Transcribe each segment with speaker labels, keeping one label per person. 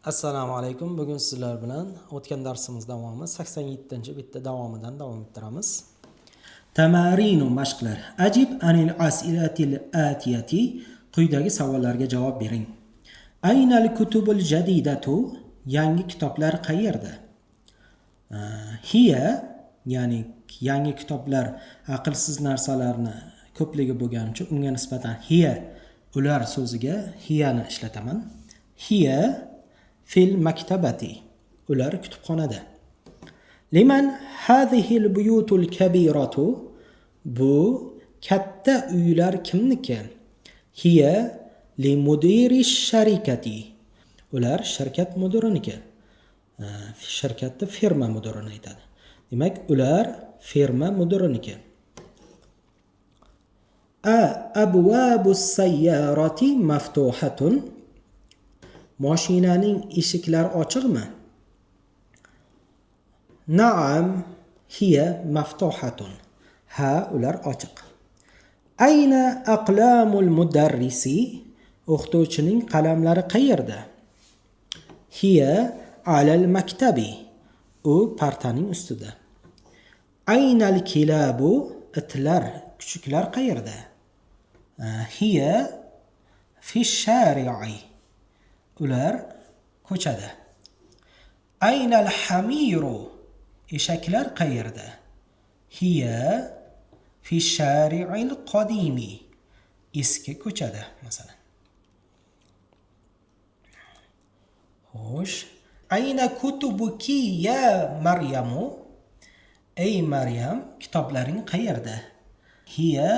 Speaker 1: Assalomu alaykum. Bugun sizlar bilan o'tgan darsimiz davomi 87-bitta davomidan davom ettiramiz. Tamarinu, mashqlar. Ajib anil as'ilatil atiyati. Quyidagi savollarga javob bering. Aynal kutubul jadidatu? Yangi kitoblar qayerda? Hiya, ya'ni yangi kitoblar aqlsiz narsalarni ko'pligi bo'lgani uchun unga nisbatan hiya, ular so'ziga hiyani ishlataman. Hiya fil maktabati. Ular kutubxonada. Liman hadhihil buyutul kabiratu? Bu katta uylar kimniki? Hiya li mudiri sharikati. Ular shirkat mudiriniki. Shirkatni firma mudirini aytadi. Demak, ular firma mudiriniki. A abwabus sayyarati maftuhatun? Mashinaning eshiklari ochiqmi? Naam, hiya maftuhatun. Ha, ular ochiq. Ayna aqlamul mudarrisi? O'qituvchining qalamlari qayerda? Hiya alal maktabi. U partaning ustida. Aynal kilabu? Itlar, kuchuklar qayerda? Hiya fi shari'i. Ular ko'chada. Aynal hamiru? Eshaklar qayerda? Hiya fi shari'il qadimi. Eski ko'chada, masalan. Xo'sh, ayna kutubuki ya Maryamu? Ey Maryam, kitoblaring qayerda? Hiya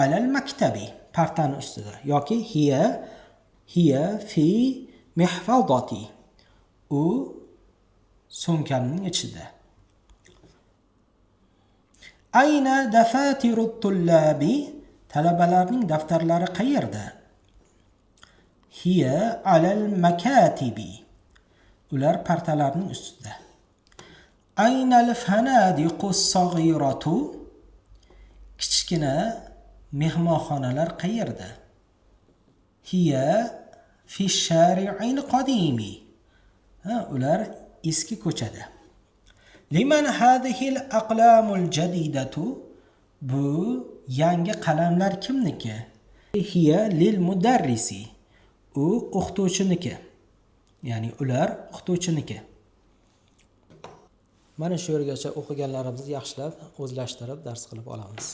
Speaker 1: alal maktabi, partani ustida, yoki hiya fi mihfazati. U sumkamning ichida. Ayna dafatiru tullabi? Talabalarning daftarlari qayerda? Hiya alal makatibi. Ular partalarning ustida. Aynal fanadiqu saghiratu? Kichkina mehmonxonalar qayerda? Hiya fi shari'il qadimi. Ha, ular eski ko'chada. Liman hadhihil aqlamul jadidatu? Bu yangi qalamlar kimniki? Hiya lil mudarrisi. U o'qituvchiniki. Ya'ni ular o'qituvchiniki. Mana shu yergacha o'qiganlarimizni yaxshilab o'zlashtirib dars qilib olamiz.